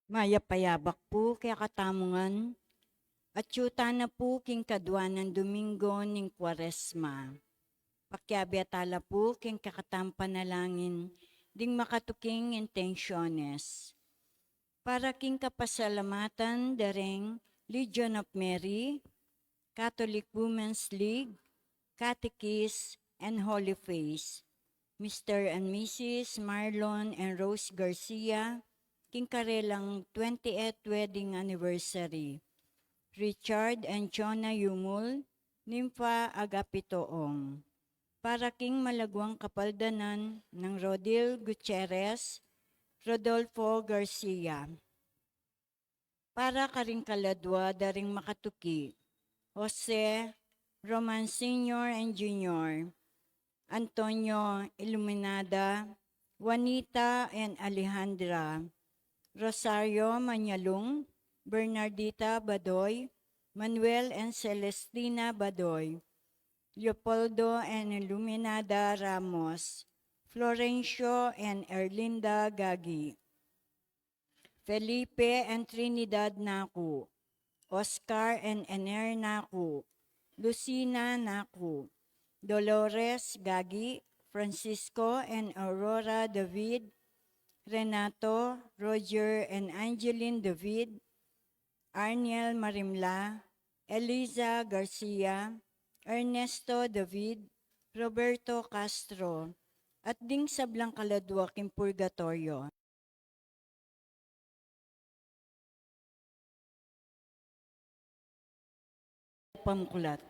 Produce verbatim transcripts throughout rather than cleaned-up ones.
Mayap a yabak pu kekatamu ngan, at atyu tana pu king kadwa nang Domingo ning Kuaresma. Pakiabe tala pu king kekatang panalangin ding makatuking intensyones. Para king kapasalamatan da ring Legion of Mary, Catholic Women's League, Catechist, and Holy Face, Mister and Missus Marlon and Rose Garcia, king karelang twenty-eighth wedding anniversary, Richard and Chona Yumul, Nympha Agapito Ong. Para king malaguang kapaldanan nang Rodil Gutierrez, Rodolfo Garcia. Para karing kaladwa da ring makatuki, Jose, Roman Senior and Junior, Antonio, Iluminada, Juanita and Alejandra, Rosario Manyalung, Bernardita Badoy, Manuel and Celestina Badoy, Leopoldo and Iluminada Ramos, Florencio and Erlinda Gagi, Felipe and Trinidad Naku, Oscar and Ener Naku, Lucina Naku, Dolores Gagi, Francisco and Aurora David, Renato, Roger and Angeline David, Arniel Marimla, Eliza Garcia, Ernesto David, Roberto Castro, at ding sablang kaladwa king purgatoryo. Pamkulat.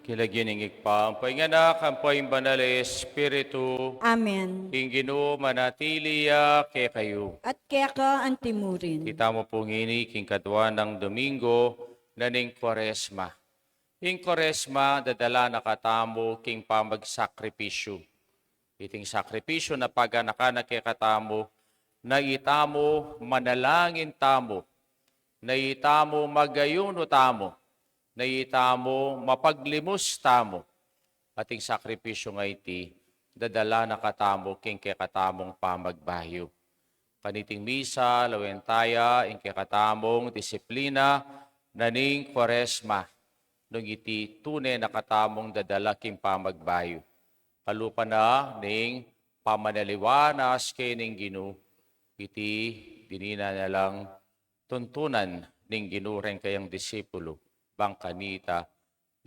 King lagyu ning Ibpa, ampo ing Anak, ampo ing Banal a Espiritu. Amen. Ing Ginu manatili ya kekayu. At keka antimurin. Kita mu pu ngeni king kadua nang Domingo na ning Kuaresma. Ing Kuaresma, dadala na katamu king pamagsakripisyu. Iting sakripisyu na paganakan na kekatamu, na itamu manalangin tamu, na itamu magayunu tamu, na itamu mapaglimus tamu. At ing sakripisyu nga iti, dadala na katamu king kekatamung pamagbayu. Kaniting misa, lawen taya ing kekatamung disiplina na ning Kuaresma, nung iti tune na katamung dadala king pamagbayu. Kalupa na ning pamanaliwanas keni ning Ginu, iti dinina na lang tuntunan ning Ginu reng kayang disipulu, bang kanita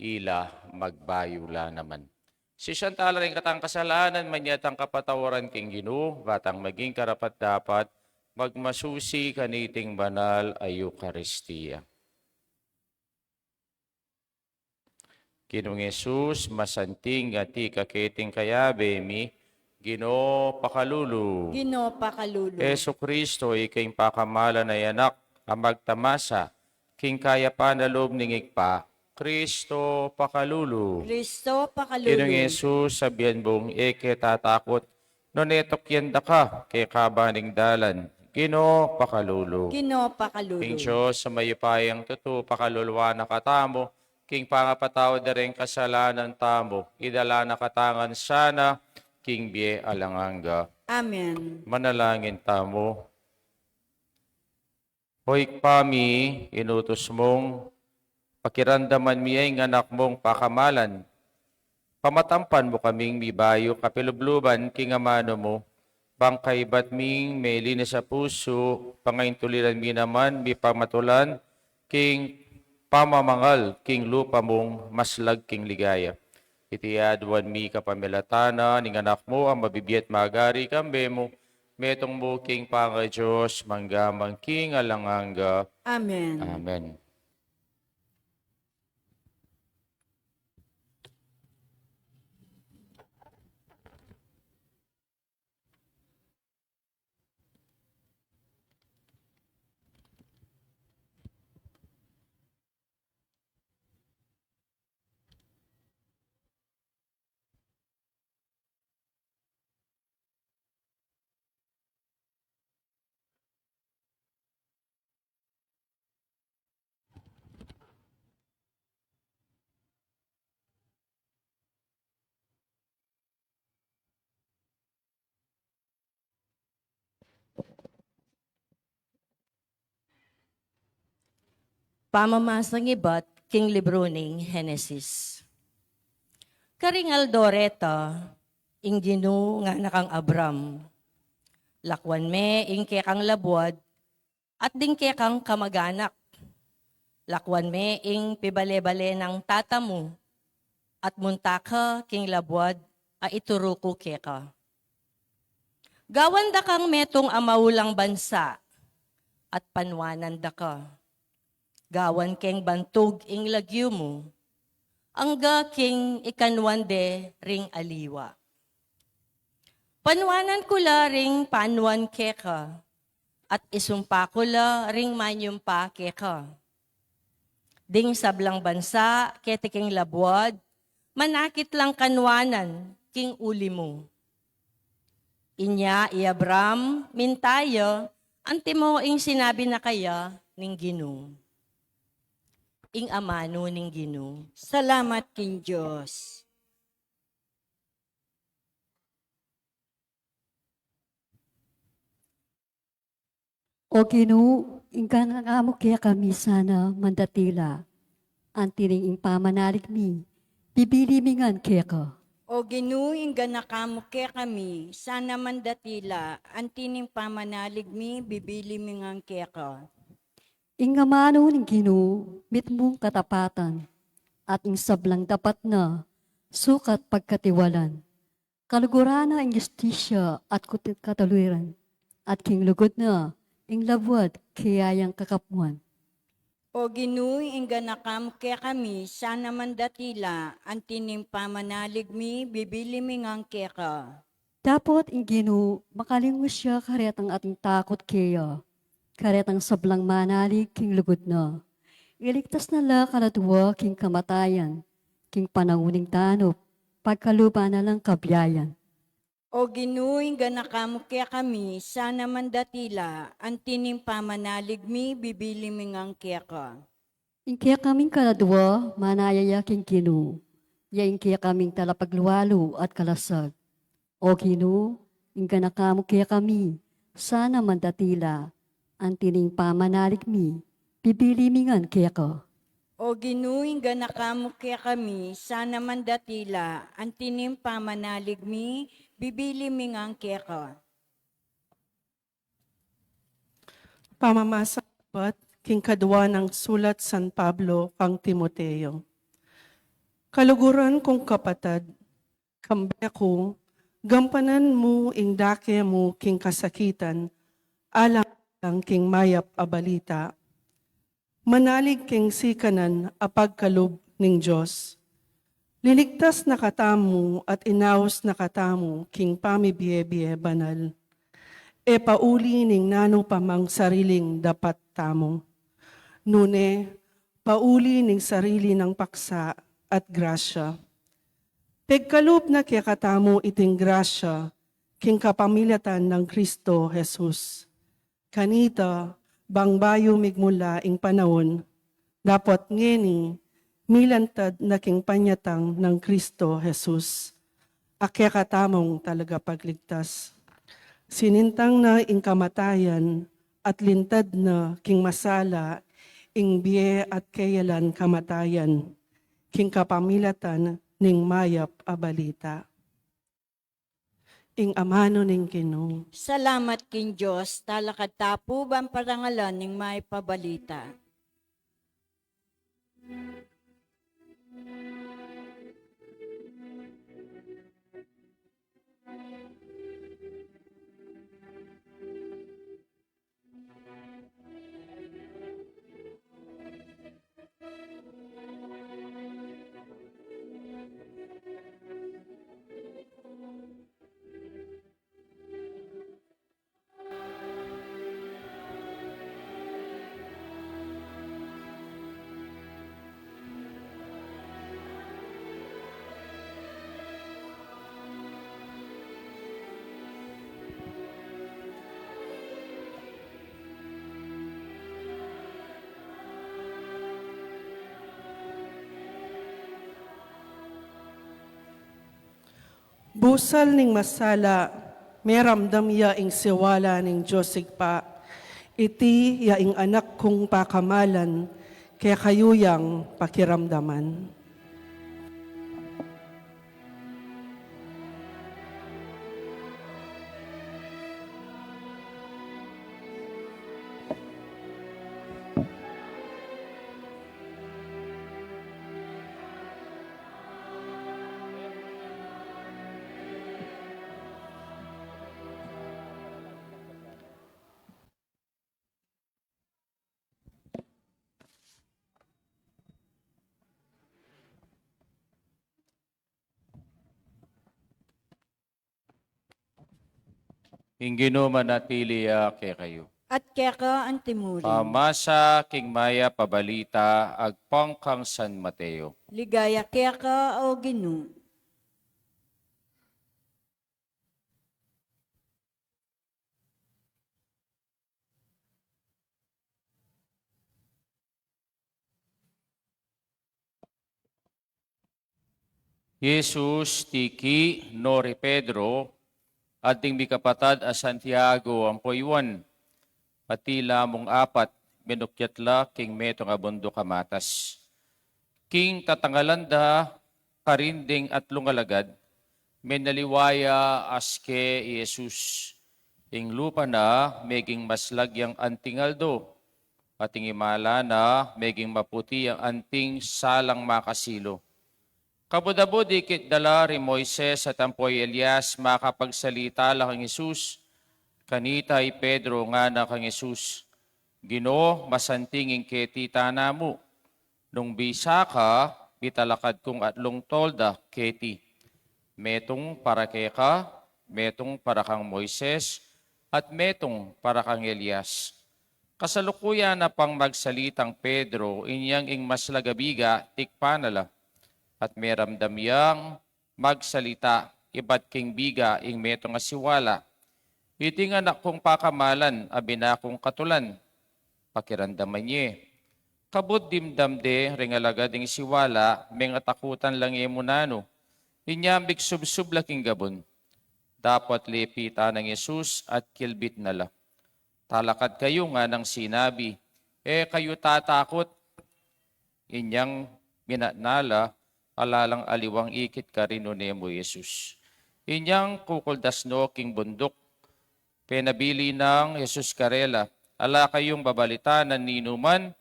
ila magbayu la naman. Sisian tala ring katang kasalanan, manyatang kapatawaran king Ginu, ba tang maging karapat-dapat magmasusi kaniting banal a Eukaristia. Ginung Jesus, masanting a tika keting kayabe mi, Ginu pakalulu. Ginu pakalulu. Jesu Kristo, ika ing pakamalan a Anak a magtamasa king kayapan a lub ning Ibpa, Kristo pakalulu. Kristo pakalulu. Ginung Jesus, sabian mung e ke tatakut, nune tukyan da ka keka ba ning dalan, Ginu pakalulu. Ginu pakalulu. Ing Dios a mayupayang tutu pakaluluan na katamu, king pangapatawad da ring kasalanan tamu, idala na katamu ngan sana king bie alang angga. Amen. Manalangin tamu. O Ibpa mi, inutus mung pakiramdaman mi ing Anak mung pakamalan. Pamatampan mu kaming mibayu kapilubluban king amanu mu, bang kaybat ming melinis a pusu, pangaintuliran mi naman mipamatulan king pamamangal king lupa mung maslag king ligaya. Iti aduan mi kapamilatan na ning Anak mu a mabibie at magari kambe mu, metung mu king pangaDios, mangga man king alang angga. Amen. Amen. Pamamasang ibat king libru ning Henesis. Karing aldo reta, ing Ginu ngana kang Abram, "Lakuan me ing kekang labuad at ding kekang kamaganak. Lakuan me ing pibale-bale nang tata mu, at munta ka king labuad a ituru ku keka. Gawan da kang metung a maulang bansa, at panuanan da ka. Gawan keng bantug ing lagyu mu, angga king ikanwan de ring aliwa. Panuanan ku la ring panuan keka, at isumpa ku la ring manyumpa keka. Ding sablang bansa keti king labuad, manakit lang kanwanan king uli mu." Inya i Abram, minta ya, antimo ing sinabi na kaya ning Ginu. Ing amanu ning Ginu. Salamat king Dios. O Ginu, ing ganaka mu kekami sana mandatila, anti ning ing pamanalig mi, bibili mi ngan keka. O Ginu, ing ganaka mu kekami sana mandatila, anti ning pamanalig mi, bibili mi ngan keka. Ing amanu ning Ginu mitmung katapatan, at ing sablang dapat na sukat pagkatiwalan. Kaluguran na ing justisya at kut-, katuliran, at king lugud na ing labuad kayang kakapwan. O Ginu, ing ganaka mu kekami, sana man datila, anti ning pamanalig mi, bibili mi ngan keka. Dapot ing Ginu, makalingus ya karetang ating takut keya, karetang sablang manalig king lugud na. Iligtas na la kaladua king kamatayan, king panaun ning danup, pagkaluban na lang kabiayan. O Ginu, ing ganaka mu kekami, sana man datila, anti ning pamanalig mi, bibili mi ngan keka. Ing kekaming kaladua, manaya ya king Ginu, ya ing kekaming talapaglualu at kalasag. O Ginu, ing ganaka mu kekami, sana man datila, anti ning pamanalig mi, bibili mi ngan keka. O Ginu, ing ganaka mu kekami, sana man datila, anti ning pamanalig mi, bibili mi ngan keka. Pamamasa king kadua nang sulat San Pablo kang Timoteo. Kaluguran kung kapatad, kambe ku, gampanan mu ing dake mu king kasakitan, alang-alang king mayap a balita. Manalig king sikanan a pagkalub ning Dios. Liligtas na katamu at inaus na katamu king pamibie-bie banal. E pauli ning nanu pa mang sariling dapat tamu, nune pauli ning sarili nang paksa at grasya. Pigkalub na kekatamu iting grasya king kapamilatan nang Kristo Jesus. Kanita, bang bayu migmula ing panaun, dapot ngeni, milantad na king panyatang nang Kristo Jesus, a kekatamung Talagapagligtas. Sinintang na ing kamatayan at lintad na king masala ing bie at keyalan kamatayan, king kapamilatan ning mayap a balita. Ing amanu ning Ginu. Salamat king Dios, talakad ta pu ban parangalan ning mayap a balita. Busal ning masala, meramdam ya ing siwala ning Dios Ibpa. Iti ya ing anak kung pakamalan, kekayu yang pakiramdaman. Ing Ginu manatili ya kekayu. At keka antimurin. Pamasa king mayap a balita agpang kang San Mateo. Ligaya keka, o Ginu. Jesus tiki nori Pedro at ding mikapatad a Santiago ampo i Juan, pati la mung apat, menukyat la king metung a bunduk a matas. King tatangalan da karin ding atlung alagad, menaliwa ya aske i Jesus. Ing lupa na meging maslag yang anting aldo, at ing imala na meging maputi yang anting salang makasilu. Kabud-abud ikit da la ri Moises at ampo i Elias makapagsalita la kang Jesus. Kanita i Pedro ngana kang Jesus, Ginu, masanting ing keti tana mu. Nung bisa ka, mitalakad kung atlung tolda keti. Metung para keka, metung para kang Moises, at metung para kang Elias. Kasalukuyan na pang magsalitang Pedro, inyang ing maslag a biga, tikpan na la. At meramdam yang magsalita, ibat king biga ing metung a siwala. Iti ing anak kung pakamalan, a bina kung katulan. Pakiramdaman ye. Kabud dimdam de ring alagad ing siwala, mengatakutan lang e mu nanu. Inya migsubsub la king gabun. Dapot lepitan nang Jesus at kilbit na la. Talakad kayu nganang sinabi, e kayu tatakut. Inyang minatna la, ala lang aliwang ikit karin nune mu Jesus. Inyang kukuldas no king bunduk. Penabilin nang Jesus karela, ala kayung babalita na ninuman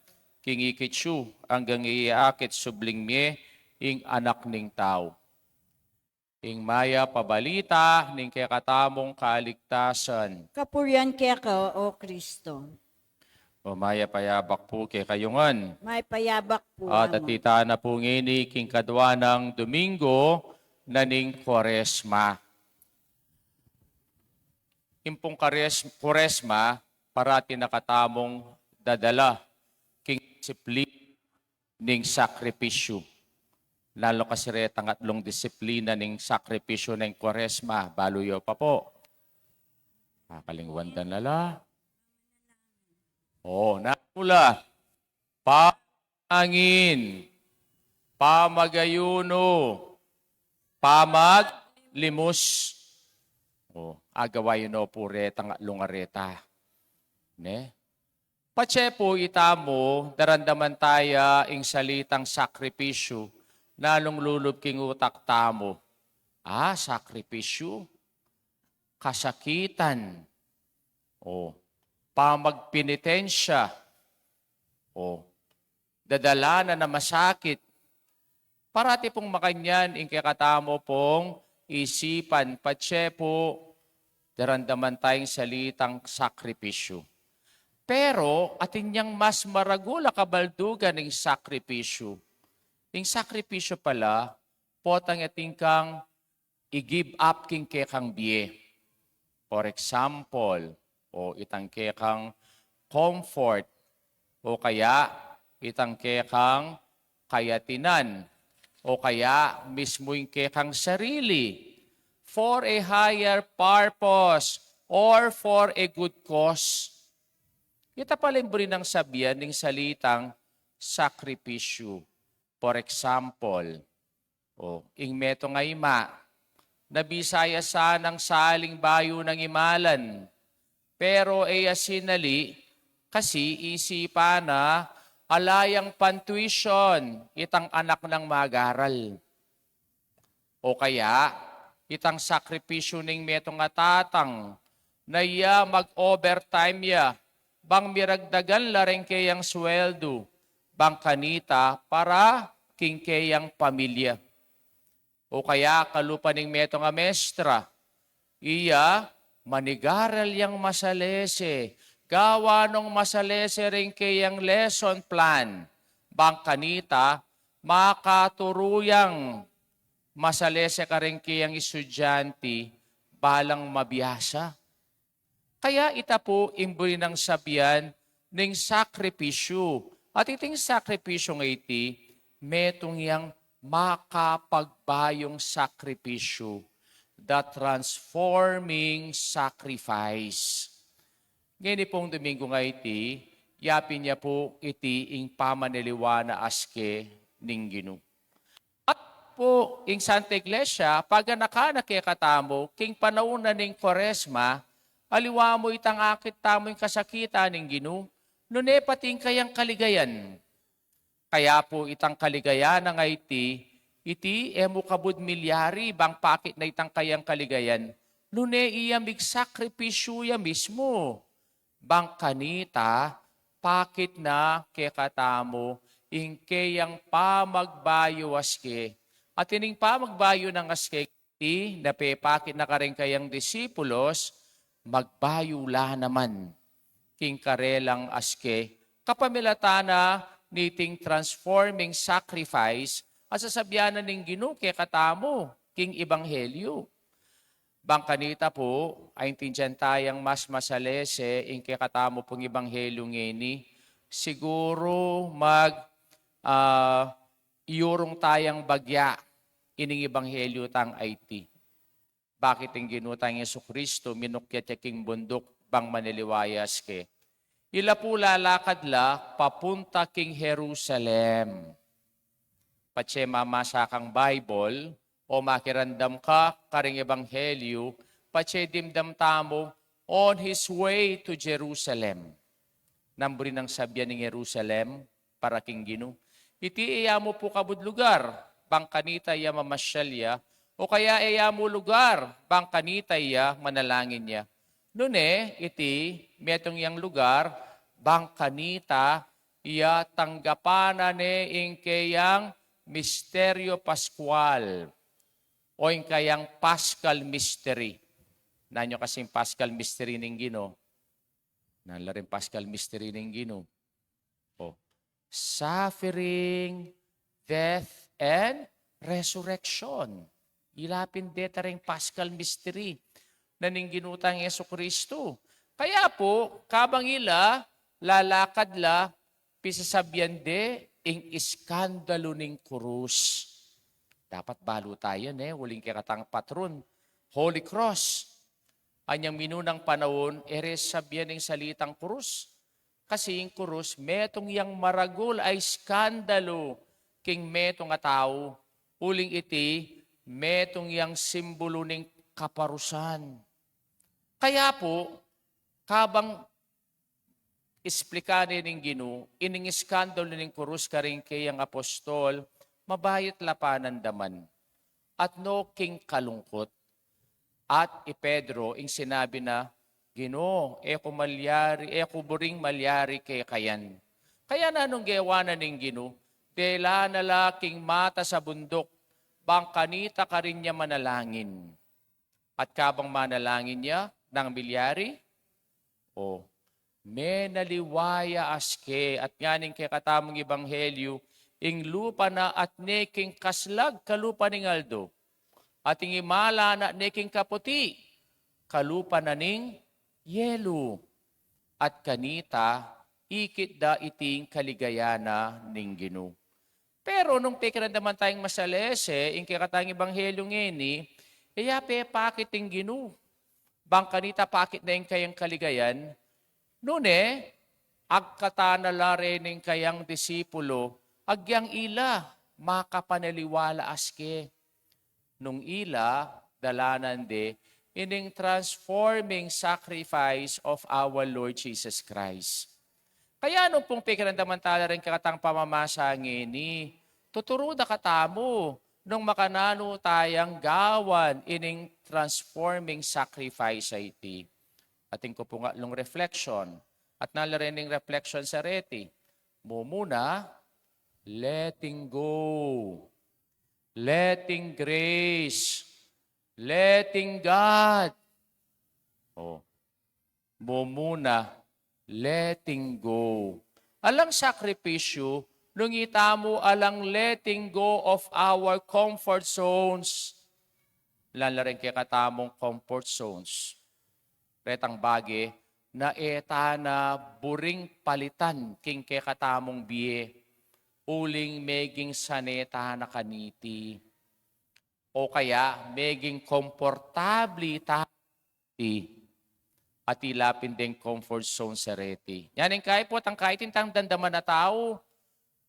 king ikit yu, anggang iakit subling mie ing Anak ning Tau. Ing mayap a balita ning kekatamung kaligtasan. Kapurian keka, O Kristo. O mayap a yabak pu kekayu ngan. Mayap a yabak pu, Among. At atita na pu ngeni king kadwa nang Domingo na ning Kuaresma. Ing pung Kares-, Kuaresma, parati na katamung dadala king disiplina ning sakripisyu. Lalo kasi retang atlung disiplina ning sakripisyu ning Kuaresma, balu yu pa pu. Kakalingwan da na la. O, nanu la. Pamangin, pamagayunu, pamaglimus. O, agawa yu no pu retang atlung areta. Ne? Patse pu itamu, daramdaman taya ing salitang sakripisyu, nanu ing lulub king utak tamu? A, sakripisyu, kasakitan, o, pamagpenitensya, o, dadalanan a masakit. Parati pung makanyan ing kekatamu pung isipan, patse pu daramdaman taya ing salitang sakripisyu. Pero atin yang mas maragul a kabaldugan ning sakripisyu. Ing sakripisyu pala, potang atin kang i-give up king kekang bie. For example, o itang kekang comfort, o kaya itang kekang kayatinan, o kaya mismu ing kekang sarili, for a higher purpose or for a good cause. Ita pala ing buri nang sabian ning salitang sakripisyu. For example, o, ing metung a ima, nabisa ya sanang saling bayu nang imalan, pero e ya sinali kasi isipan na ala yang pan-tuition itang anak nang mag-aral. O kaya, itang sakripisyu ning metung a tatang, na iya mag-overtime ya, bang miragdagan la ring keyang sweldu, bang kanita para king keyang pamilya. O kaya, kalupa ning metung a mestra, iya manigaral yang masalese, gawa nong masalese ring keyang lesson plan, bang kanita makaturu yang masalese karing keyang estudyante, balang mabiasa. Kaya ita pu ing buri nang sabian ning sakripisyu. At iting sakripisyu a iti, metung yang makapagbayung sakripisyu, the transforming sacrifice. Ngeni pung Domingo a iti, yapin ya pu iti ing pamanaliwa na aske ning Ginu. At pu, ing Santa Iglesia, paganakan na kekatamu, king panaun na ning Kuaresma, aliwa mu itang akit tamu ing kasakitan ning Ginu, nune pati ing kayang kaligayan. Kaya pu itang kaligayan a iti, iti e mu kabud milyari bang pakit na itang kayang kaligayan, nune iya migsakripisyu ya mismu. Bang kanita, pakit na kekatamu ing keyang pamagbayu aske. At ining pamagbayu nang aske, iti na pepakit na karing kayang disipulos, magbayu la naman. king karelang aske, kapamilatan na niting transforming sacrifice a sasabyan na ning Ginu kekatamu king ebanghelyu. Bang kanita pu, aintindian tayang mas masalese ing kekatamu pung ebanghelyu ngeni, siguru mag, ah, iyurung tayang bagya ining ebanghelyu tang aiti. Bakit ing Ginu tang Jesu Kristo minukyat ya king bunduk bang manaliwa ya aske? Ila pu lalakad la papunta king Jerusalem. Patse mamasa kang Bible o makiramdam ka karing ebanghelyu, patse dimdam tamu, on his way to Jerusalem. Nanu buri nang sabyan ning Jerusalem para king Ginu? Iti e ya mu pu kabud lugar bang kanita ya mamasyal ya, o kaya e ya mu lugar bang kanita ya manalangin ya. Nune, iti metung yang lugar bang kanita ya tanggapan na ne ing keyang misteryo paskual o ing kayang Paschal Mystery. Nanu kasi ing Paschal Mystery ning Ginu? Nanu la ring Paschal Mystery ning Ginu? O, suffering, death, and resurrection. Ila pin deta ring Paschal Mystery na ning Ginu tang Jesu Kristo. Kaya pu, kabang ila lalakad la, pisasabyan de ing iskandalu ning kurus. Dapat balu taya ne, uling kekatang patron, Holy Cross. Anyang minunang panaun, e re sabyan ing salitang kurus. Kasi ing kurus, metung yang maragul a iskandalu king metung a tau, uling iti metung yang simbulu ning kaparusan. Kaya pu, kabang isplika ne ning Ginu ining iskandalu ning kurus karing keyang apostol, mabayat la panandaman. At no king kalungkut. At i Pedro ing sinabi na, "Ginu, e ku malyari, e ku buring malyari keka yan." Kaya nanung gewa na ning Ginu? Dela na la king matas a bunduk, bang kanita karin ya manalangin. At kabang manalangin ya, nanu ing milyari? O, menaliwa ya aske, at ngana ning kekatamung ebanghelyu, ing lupa na at ne king kaslag kalupa ning aldo, at ing imala na at ne king kaputi kalupa na ning yelu. At kanita, ikit da iting kaligayan na ning Ginu. Pero nung pekiramdaman tayang masalese ing kekatang ebanghelyu ngeni, e ya pepakit ing Ginu. Bang kanita pakit na ing kayang kaligayan, nune, agkatan na la reni ing kayang disipulo, agyang ila makapanaliwa la aske. Nung ila, dalanan de ining transforming sacrifice of our Lord Jesus Christ. Kaya nung pung pekiramdaman tala ring kekatang pamamasa ngeni, tuturu da katamu nung makananu tayang gawan ining transforming sacrifice a iti. Atin ku pung atlung reflection. At nanu la rening reflection sa reti? Mumuna, letting go. Letting grace. Letting God. O, mumuna, letting go. Alang sakripisyu, nung itamu alang letting go of our comfort zones. Lan la ring kekatamung comfort zones. Retang bage na e ta na buring palitan king kekatamung bie, uling meging sane ta na kaniti. O kaya, meging komportabli ta kaniti. At ila pin deng comfort zone sa reti. Yan ing kaipot ang kaiting tang damdaman a tau.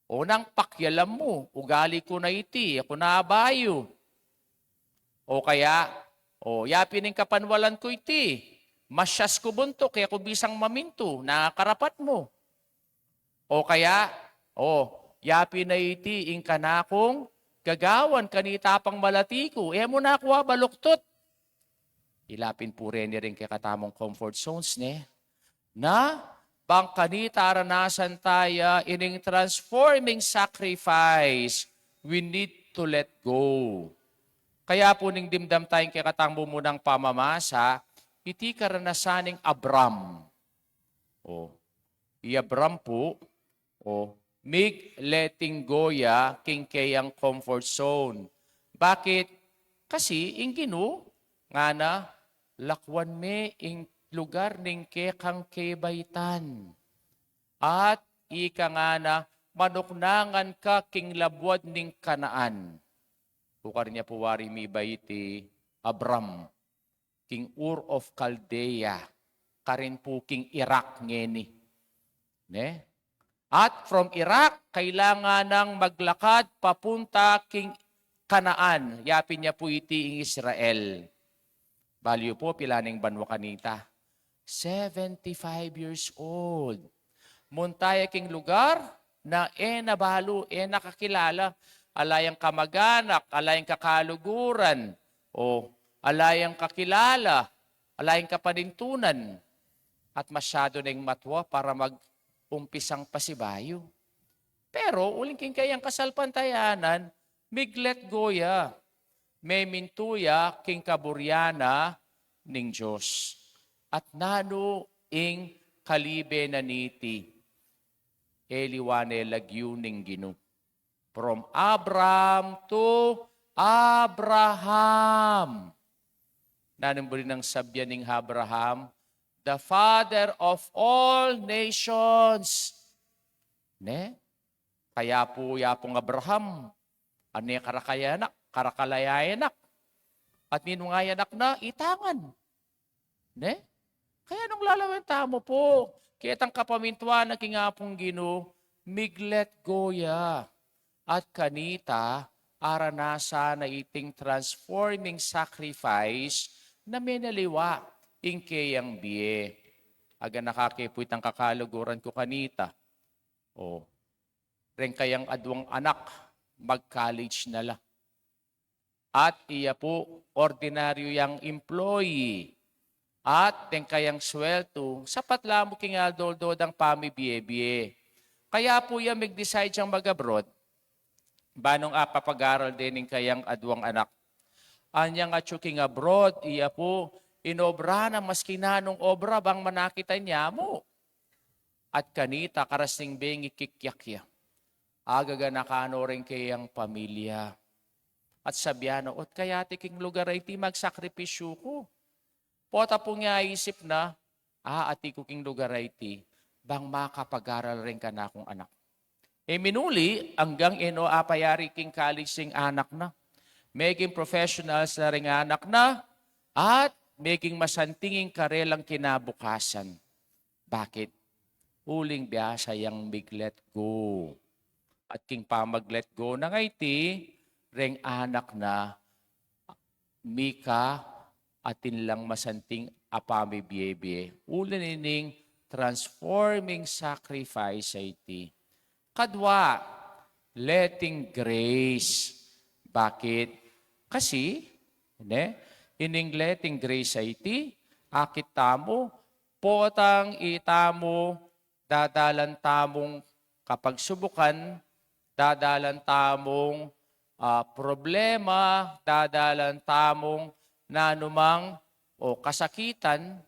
O nang pakialam mu, ugali ku na iti, e ku na abayu. O kaya, o, ya pin ing kapanwalan ku iti, masyas ku buntuk, e ku bisang mamintu, na karapat mu. O kaya, o, ya pin na iti ing kanakung gagawan kanita pang malati ku, e mu na ku abaluktut. Ila pin pu reni ring kekatamung comfort zones, ne? Na, bang kanita aranasan taya ining transforming sacrifice, we need to let go. Kaya pu ning dimdam taya ing kekatang mumunang pamamasa, iti karanasan ning Abram. O, i Abram pu, o, mig-letting go ya king keyang comfort zone. Bakit? Kasi ing Ginu ngana, lakuan me ing lugar ning kekang kebaitan. At ika ngana, manuknangan ka king labuad ning Kanaan. Ukar nya pu wari mibait i Abram king Ur of Chaldea, karin pu king Iraq ngeni. Ne? At from Iraq, kailangan nang maglakad papunta king Kanaan. Yapin nya pu iti ing Israel. Balu yu pu, pila ning banua kanita? Seventy-five years old. Munta ya king lugar na e na balu, e na kakilala. Ala yang kamag-anak, ala yang kakaluguran, o ala yang kakilala, ala yang kapanintunan. At masyadu neng matua para mag-umpisang pasibayu. Pero uling king kayang kasalpantayanan, mig-let go ya. Memintu ya king kaburian na ning Dios. At nanu ing kalibe na niti? E liwa ne lagyu ning Ginu. From Abram to Abraham. Nanung buri nang sabyan ning Abraham? The father of all nations. Ne? Kaya pu, ya pung Abraham, ane karakaya anak, karakala ya anak. At ninu nga ya anak na? Itangan. Ne? Kaya nung lalawen tamu pu, ketang kapamintuan na king Apung Ginu, mig-let go ya. At kanita, aranasan na iting transforming sacrifice na menaliwa ing keyang bie. Aganaka ke pu itang kakaluguran ku kanita. O, reng kayang aduang anak, mag-college na la. At iya pu, ordinaryu yang employee. At deng kayang sweldu, sapat la mu king aldo-aldo dang pamibie-bie. Kaya pu ya mig-decide yang mag-abroad. Ba nung apapag-aral de ning kayang aduang anak. Anyang atyu king abroad, iya pu, inobra na maski nanung obra bang manakitan ya mu. At kanita, karas ning bengi kikyak ya. Agaganaka no reng keyang pamilya. At sabyan na, ot kaya ti king lugar a iti magsakripisyu ku? Pota pung ya isip na, a, ati ku king lugar a iti, bang makapag-aral reng kanakung anak. E minuli, anggang e no apayari king college ing anak na. Meging professionals na reng anak na, at meging masanting ing karelang kinabukasan. Bakit? Uling biasa yang mig-let go. At king pamag-let go na nga iti, reng anak na mika atin lang masanting a pamibie-bie. Uli nining transforming sacrifice a iti. Kadwa, letting grace. Bakit? Kasi, ne, ining letting grace a iti, akit tamu, potang itamu, dadalan tamung kapagsubukan, dadalan tamung, ah, problema, dadalan tamung nanumang o kasakitan,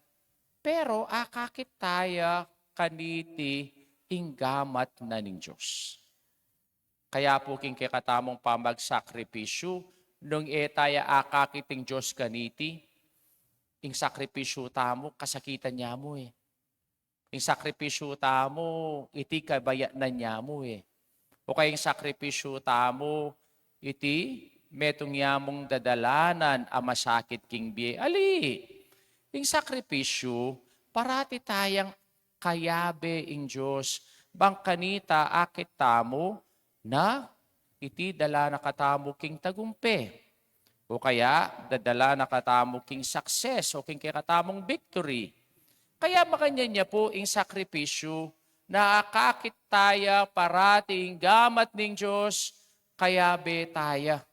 pero akakit taya kaniti ing gamat na ning Dios. Kaya pu king kekatamung pamagsakripisyu, nung e taya akakit ing Dios kaniti, ing sakripisyu tamu, kasakitan ya mu e. Ing sakripisyu tamu, iti kabayaan ya mu e. O kaya ing sakripisyu tamu, iti metung ya mung dadalanan a masakit king bie. Ali, ing sakripisyu, parati tayang kayabe ing Dios, bang kanita akit tamu na iti dala na katamu king tagumpe. O kaya, dadala na katamu king success o king kekatamung victory. Kaya makanyan ya pu ing sakripisyu na akakit taya parati ing gamat ning Dios, kayabe taya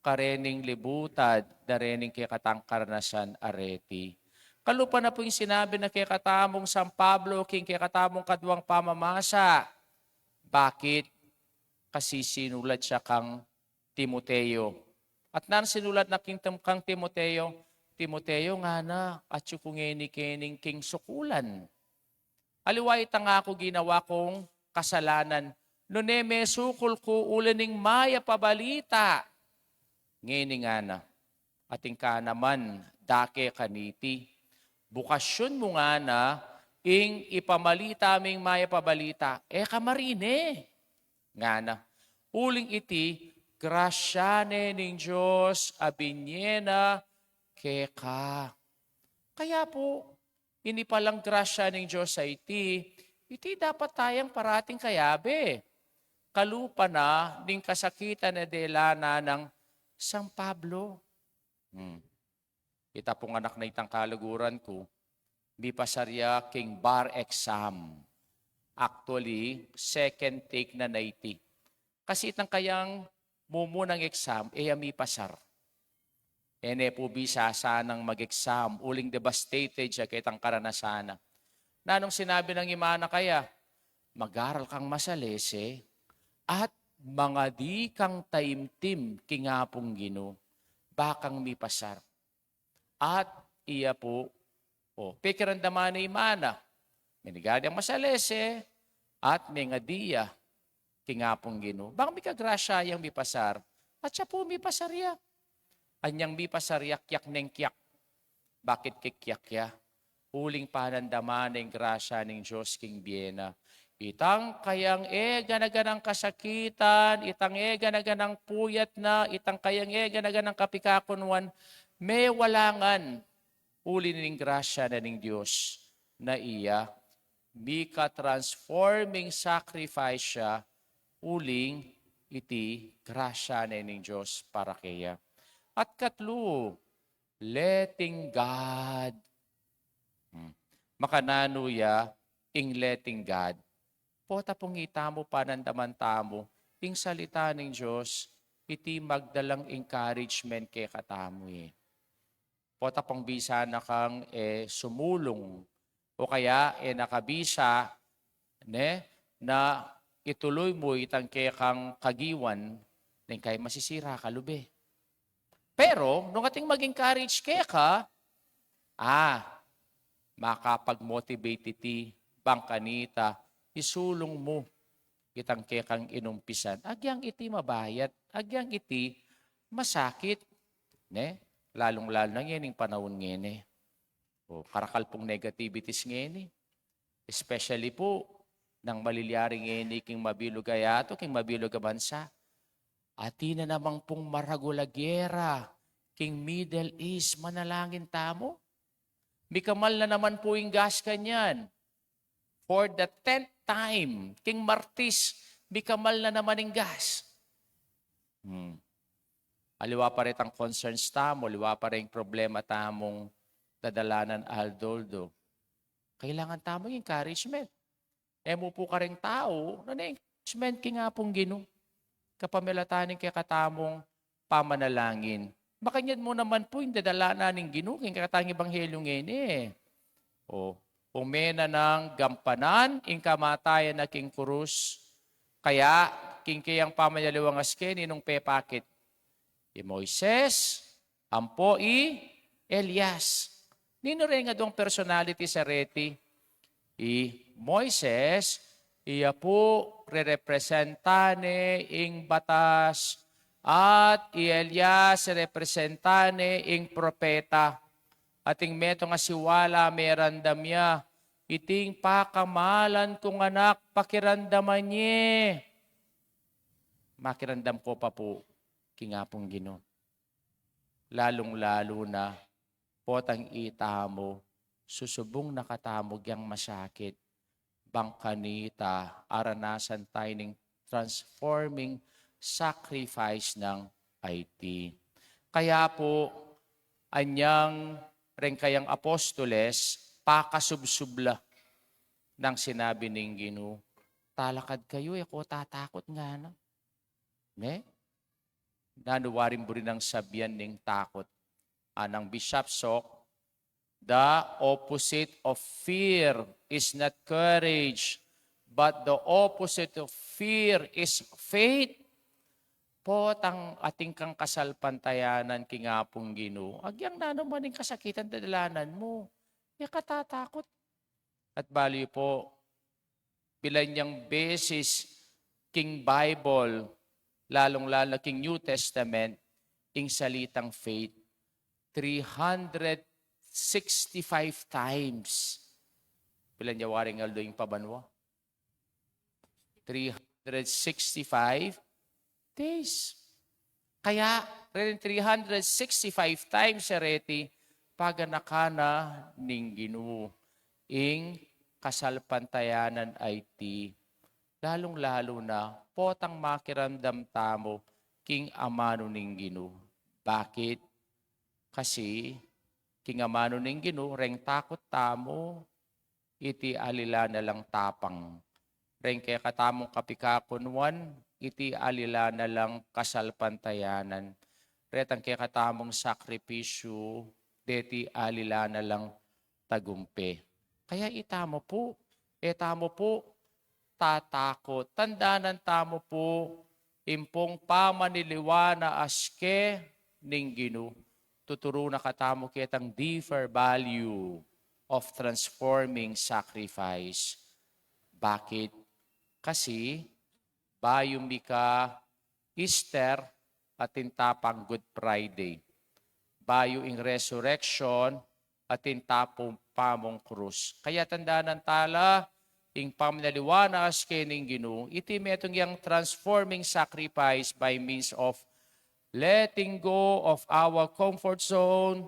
karening libutad, da rening kekatang karanasan a reti. Kalupa na pu ing sinabi na kekatamung San Pablo king kekatamung kaduang pamamasa. Bakit? Kasi sinulat ya kang Timoteo. At nanu sinulat na king tem-, kang Timoteo, Timoteo, ngana, atyu ku ngeni keni king sukulan. Aliwa itang aku ginawa kung kasalanan, nune mesukul ku uli ning mayap a balita. Ngeni ngana, atin ka naman dake kaniti. Bukasyun mu ngana ing ipamalita ming mayap a balita, e ka marine. Ngana, uling iti grasya ne ning Dios a binye na keka. Kaya pu, ini palang grasya ning Dios a iti, iti dapat tayang parating kayabe. Kalupa na ning kasakitan a dela na nang San Pablo. Hmm. Ita pung anak na itang kaluguran ku, mipasar ya king bar exam. Actually, second take na na iti. Kasi itang kayang mumunang exam, e ya mipasar. E ne pu bisa sanang mag-exam, uling devastated ya ketang karanasan na. Nanung sinabi nang ima na kaya, mag-aral kang masalese at mangadi kang taimtim king Apung Ginu, bakang mipasar. At iya pu, o, pekiramdaman ne i ima na, mengadi yang masalese at mengadi ya king Apung Ginu. Bang mikagrasya yang mipasar, at siya pu mipasar ya. Anyang mipasar ya, kyak neng kyak. Bakit kekyak ya? Uling panandaman ne ing grasya ning Dios king bie na. Itang kayang e gana-ganang kasakitan, itang e gana-ganang puyat na, itang kayang e gana-ganang kapikakunwan, mewalangan uli ning grasya na ning Dios na iya mika-transforming sacrifice ya, uling iti grasya na ning Dios para keya. At katlu, letting God. Hmm. Makananu ya ing letting God? Pota pung itamu panandaman tamu, ing salita ning Dios, iti magdalang encouragement kekatamu e. Pota pung bisa na kang e sumulung, o kaya e na ka bisa, ne, na ituloy mu itang kekang kagiwan, neng kaya masisira ka lube. Pero, nung ating mag-encourage keka, ah, makapag-motivate iti, bang kanita, isulung mu itang kekang inumpisan. Agyang iti mabayat, agyang iti masakit, ne? Lalung-lalu na ngeni ing panaun ngeni. O, karakal pung negativities ngeni. Especially pu, nang malilyari ngeni king mabilug a yatu, king mabilug a bansa. Atin na naman pung maragul a gera king Middle East, manalangin tamu. Mikamal na naman pu ing gas kanyan. For the tenth time, king Martis, mikamal na naman ing gas. Hmm. Aliwa pa retang concerns tamu, aliwa pa reng problema tamung dadalanan aldo-aldo. Kailangan tamu ing encouragement. E mu pu kareng tau, na ne encouragement king Apung Ginu. Kapamilatan ning kekatamung pamanalangin. Makanyad mu naman pu ing dadalanan ning Ginu king kekatang ebanghelyo ngeni. O, ume na nang gampanan ing kamatayan na king kurus. Kaya, king keyang pamanyaliwang asken, ninung pepakit? I Moises, ampo i Elias. Ninu reng aduang personality sa reti? I Moises, iya pu rerepresenta ne ing batas, at i Elias representa ne ing propeta. At ing metung a siwala merandam ya, iting pakamalan kung anak, pakiramdaman ye. Makiramdam ko pa pu king Apung Ginu. Lalung-lalu na potang itamu, susubung na katamu gyang masakit, bang kanita aranasan tayu ning transforming sacrifice nang iti. Kaya pu, anyang reng kayang apostoles, pakasubsub la nang sinabi ning Ginu, talakad kayu, e ko tatakut ngana. Ne? Nanu waring buri nang sabian ning takut? Anang Bishop Sok, the opposite of fear is not courage, but the opposite of fear is faith. Potang atin kang kasalpantayanan king Apung Ginu, agyang nanu man ing kasakitan dadalanan mu, e ka tatakut. At balu pu, bilang yang beses king Bible, lalung-lalu na king New Testament, ing salitang faith. Three hundred sixty-five times. Bilang ya waring aldo ing pabanua? Three hundred sixty-five days. Kaya, reng three hundred sixty-five times ya reti, paganakan na ning Ginu ing kasalpantayanan a iti. Lalung-lalu na, potang makiramdam tamu king amanu ning Ginu. Bakit? Kasi, king amanu ning Ginu, reng takut tamu, iti alila na lang tapang. Reng kekatamung kapikakunuan, iti alila na lang kasalpantayanan. Retang kekatamung sakripisyu, deti alila na lang tagumpe. Kaya itamu pu, e tamu pu tatakut. Tandanan tamu pu, ing pung pamanaliwa na aske ning Ginu, tuturu na katamu ketang deeper value of transforming sacrifice. Bakit? Kasi, bayu mika Easter, atin tapang Good Friday. Bayu ing resurrection, atin tapang pamung krus. Kaya tandanan tala, ing pamanaliwa na aske ning Ginu, iti metung yang transforming sacrifice by means of letting go of our comfort zone,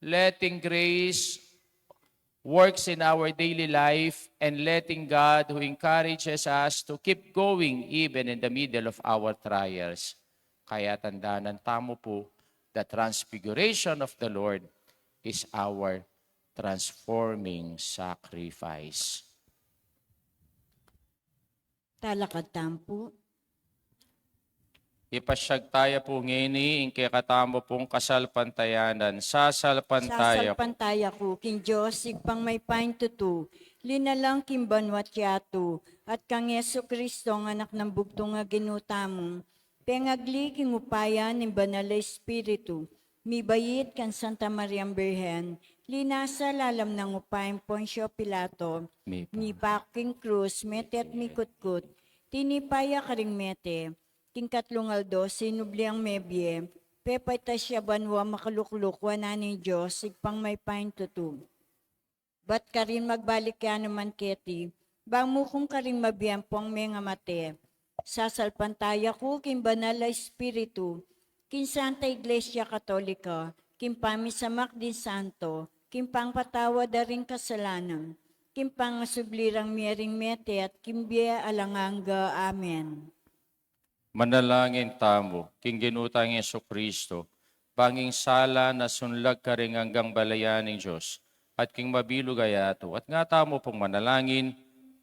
letting grace works in our daily life, and letting God who encourages us to keep going even in the middle of our trials. Kaya tandanan tamu pu, the transfiguration of the Lord is our transforming sacrifice. Talakad tamu pu. Ipasyag taya pu ngeni ing kekatamu pung kasalpantayanan. Sasalpantaya pu. Sasalpantaya ku king Dios, Ibpang mayupayang tutu, linalang king banua't yatu, at kang Jesucristo, a Anak nang bugtung a Ginu tamu, pengagli king upaya ning Banal a Espiritu, mibait kang Santa Mariang Birhen, linasa lalam nang upaya nang Poncio Pilato, mipaku king krus, mete at mikutkut, tinipa ya karing mete, king katlung aldo sinubli yang mebie, pepaitas ya banua, makalukluk wanan ning Dios, Ibpang mayupayang tutu. Bat karin magbalik ya naman keti, bang mukum karing mabie ampong mengamate. Sasalpantaya ku king Banal a Espiritu, king Santa Iglesia Katolika, king pamisamak ding santo, king pangpatawad da ring kasalanan, king pangasubli rang mie ring mete, at king bie alang angga. Amen. Manalangin tamu king Ginu tang Jesucristo, bang ing sala na sunlag karing anggang balayan ning Dios, at king mabilug a yatu. At nga tamu pung manalangin,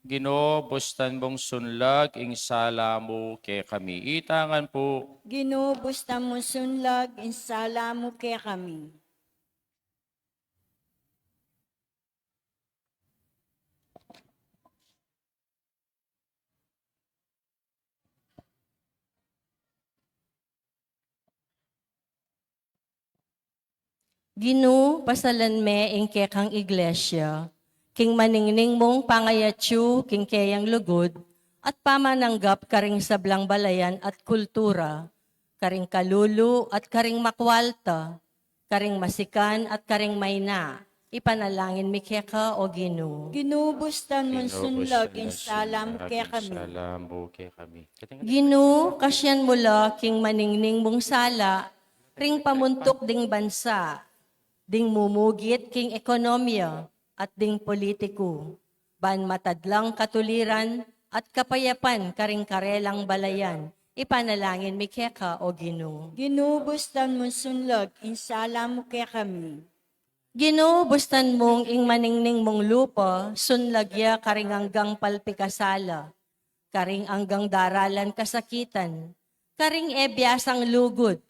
Ginu, bustan mung sunlag ing sala mu kekami. Itangan pu. Ginu, bustan mung sunlag ing sala mu kekami. Ginu, pasalan me ing kekang iglesia king maningning mung pangayatsu king keyang lugud at pamananggap karing sablang balayan at kultura, karing kalulu at karing makwalta, karing masikan at karing maina. Ipanalangin mi keka, o Ginu. Ginu, bustan mung sunlag ing sala mu kekami. Ginu, kasian mu la king maningning mung sala ring pamuntuk ding bansa, ding mumugit king ekonomia at ding politiku, ban matadlang katuliran at kapayapan karing karelang balayan. Ipanalangin mi keka, o Ginu. Ginu, bustan mung sunlag ing sala mu kekami. Ginu, bustan mung ing maningning mung lupa sunlag ya karing anggang palpikasala, karing anggang daralan kasakitan, karing e biasang lugud,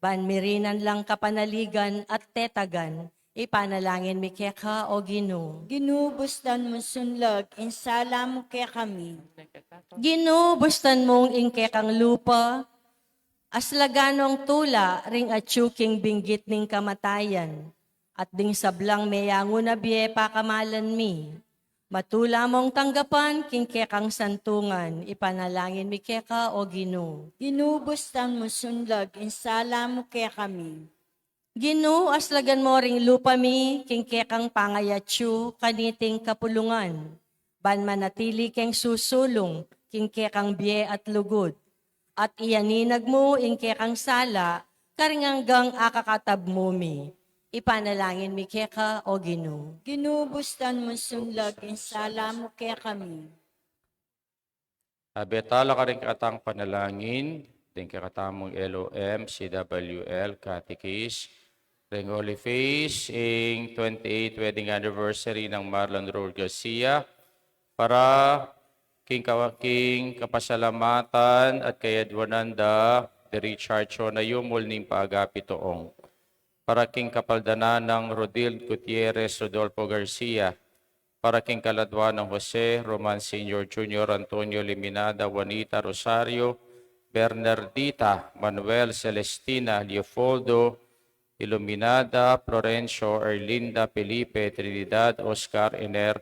ban mirinan lang kapanaligan at tetagan. Ipanalangin mi keka, o Ginu. Ginu, bustan mung sunlag ing sala mu kekami. Ginu, bustan mung ing kekang lupa aslaganung tula ring atsu king binggit ning kamatayan, at ding sablang meyangu na bie pakamalan mi. Matula mong tanggapan king kekang santungan, ipanalangin mi keka, O Ginu. Ginu, bustan mu sunlag ing sala mu kekami. Ginu, aslagan mo ring lupa mi king kekang pangayatsu kaniting kapulungan, ban manatili keng susulung king kekang bie at lugud, at iyaninag mu ing kekang sala karing anggang akakatab mu mi. Ipanalangin mi keka, O Ginu. Ginu, bustan mu sunlag ing sala mu kekami. Abe tala karing katang panalangin, ding kekatamung L O M, C W L, Catechist, ring Holy Face, ing twenty-eighth wedding anniversary nang Marlon Road Garcia, para king ka-, king kapasalamatan at kayadwanan da di Richard Chona Yumul ning paagapit toong. Para king kapaldanan nang Rodil Gutierrez, Rodolfo Garcia, para king kaladwa nang Jose, Roman Senior, Junior, Antonio, Liminada, Juanita, Rosario, Bernardita, Manuel, Celestina, Leopoldo, Iluminada, Florencio, Erlinda, Felipe, Trinidad, Oscar, Ener,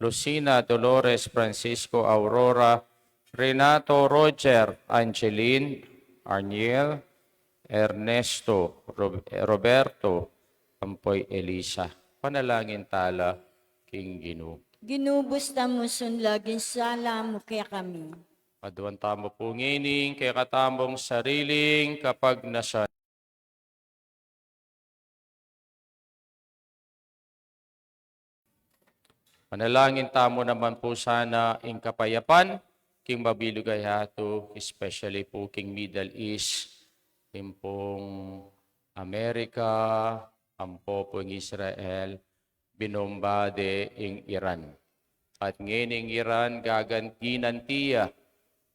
Lucina, Dolores, Francisco, Aurora, Renato, Roger, Angeline, Arniel, Ernesto, Rob-, Roberto, ampoy Elisa. Panalangin tala king Ginu. Ginu, bustan mu sunlag ing sala mu kekami. Aduan tamu pu ngening kekatamung sariling kapagnasan. Manalangin tamu naman pu sana ing kapayapan king mabilug a yatu, especially pu king Middle East, ing pung Amerika, ampo pu ing Israel, binomba de ing Iran. At ngening Iran gaganti na, ginanti ya,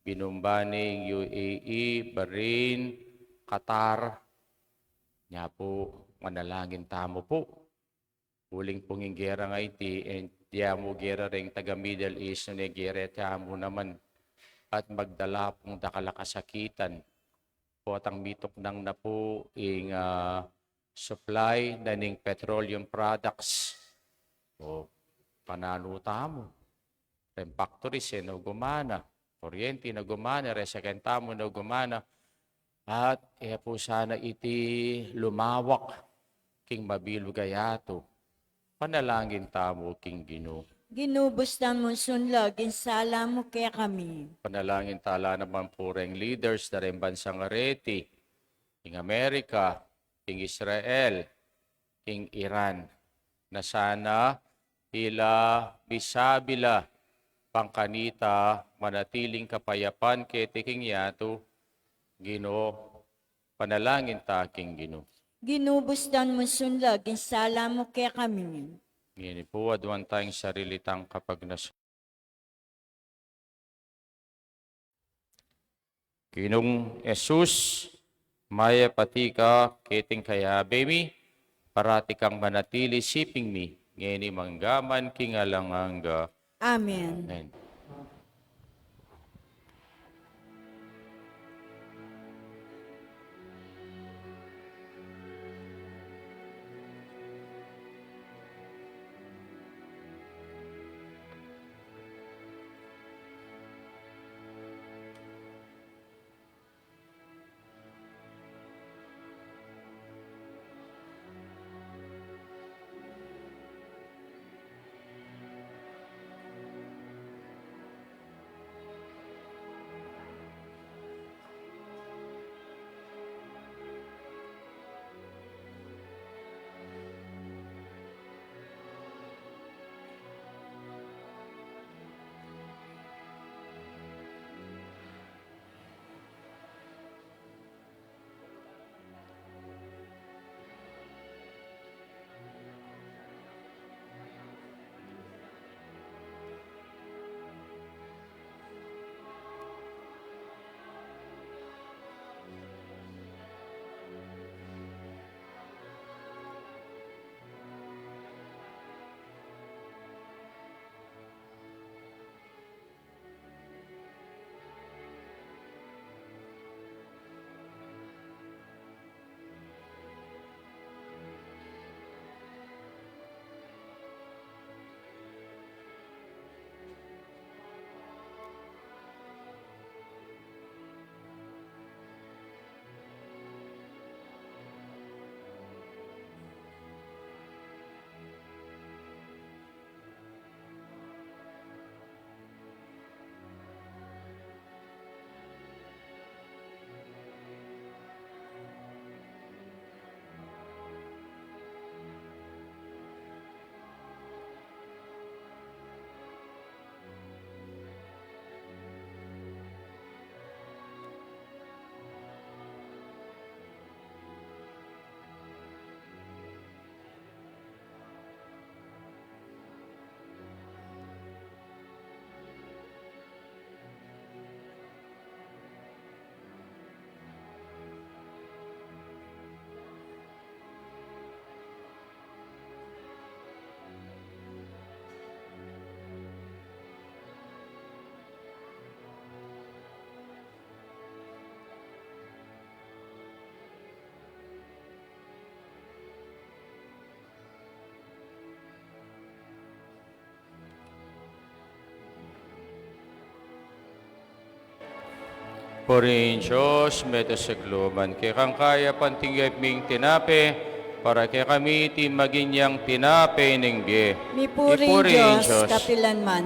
binomba ne ing U A E, Bahrain, Qatar. Nya pu, manalangin tamu pu. Uling pung ing gera ngeni, e, e ya mu gera reng taga Middle East, nune gera ya mu naman. At magdala pung dakal a kasakitan. Potang mituknang na pu ing, ah, supply na ning petroleum products. O, pananu tamu? Reng factories e na gumana, kuryenti na gumana, reng sakyan tamu na gumana, at e pu sana iti lumawak king mabilug a yatu. Panalangin tamu king Ginu. Ginu, bustan mu sunlag ing sala mu kekami. Panalangin tala naman pu reng leaders da reng bansang areti, king Amerika, king Israel, king Iran, na sana ila bisabila pang kanita manatiling kapayapan keti king yatu. Ginu, panalangin ta king Ginu. Ginu, bustan mu sunlag ing sala mu kekami. Ngeni pu, aduan tang sarili tang kapagnas- Ginung Jesus, mayap a tika keting kayabe mi, parati kang manatili siping mi, ngeni mangga man king alang angga. Amen. Amen. Purihin Dios, meto sa kaluban. Kekang kaya pantinggap ming tinape, para kekami iti maging yang tinape ning bie. Mipuri ing Dios, kapilan man.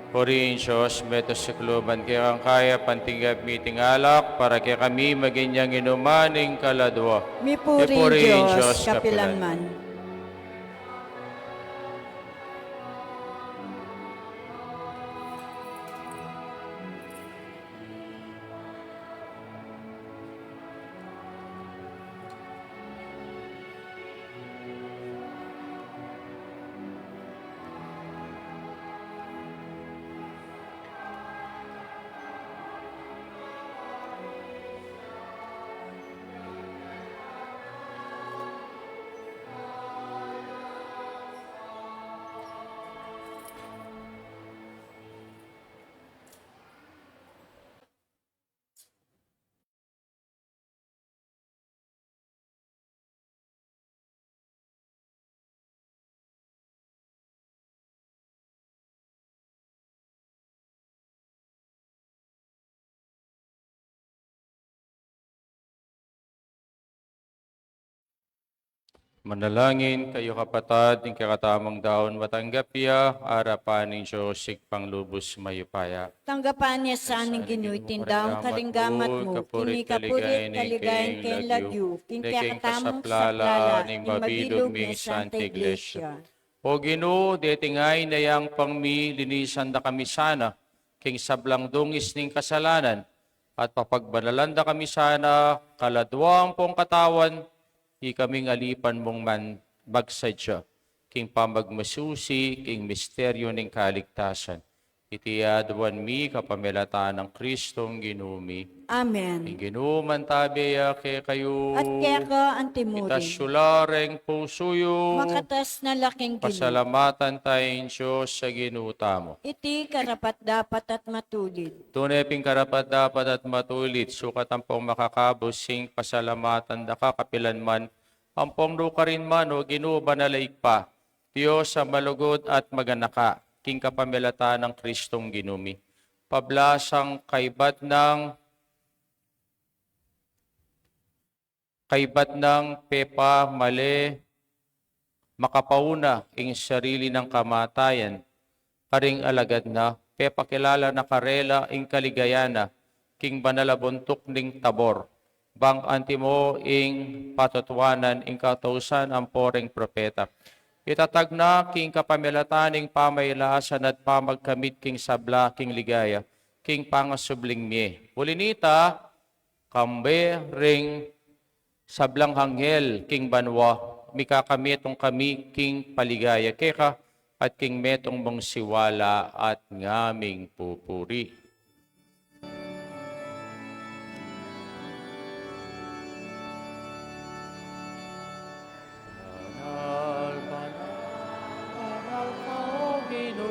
Purihin Dios, meto sa kaluban. Kekang kaya pantinggap mi iting alak, para kekami maging yang inuman ning kaladua. Mipuri ing Dios, kapilan man. Manalangin kayu, kapatad, ing kekatamung daun matanggap ya arapan ning Dios Ibpang lubus mayupaya. Tanggapan na sa ning Ginu iting daun karing gamat mu, king mikapuri't kaligayan king lagyu, king kekatamung saplala ning mabilug ming Santa Iglesia. O Ginu, deti ngeni ngan pang mi, linisan da kami sana king sablang dungis ning kasalanan, at papagbanalan da kami sana kaladua ampong katawan, ikaming alipan mung man magsadya king pamagmasusi king misteryu ning kaligtasan. Iti aduan mi kapamilatan nang Kristong Ginu mi. Amen. Ing Ginu mantabe ya kekayu. At keka antimurin. Itas yu la reng pusu yu. Makatas na la king Ginu. Pasalamatan taya ing Dios a Ginu tamu. Iti karapat-dapat at matulid. Tune pin karapat-dapat at matulid, sukat ampong makakabus ing pasalamatan da ka kapilan man, ampong nukarin man, O Ginu, banal a Ibpa, Dios a malugud at maganaka, king kapamilatan nang Kristong Ginu mi. Pablasang kaybat nang, kaybat nang pepamale makapauna ing sarili nang kamatayan karing alagad na, pepakilala na karela ing kaligayan na king banal a buntuk ning Tabor, bang antimo ing patutuanan ing katausan ampo reng propeta. Itatag na king kapamilatan ning pamailasan at pamagkamit king sabla king ligaya, king pangasubling mie. Uli nita, kambe ring sablang anghel king banua, mikakametung kami king paligaya keka at king metung mung siwala at ngaming pupuri. Banal, banal, banal ka, O Ginu,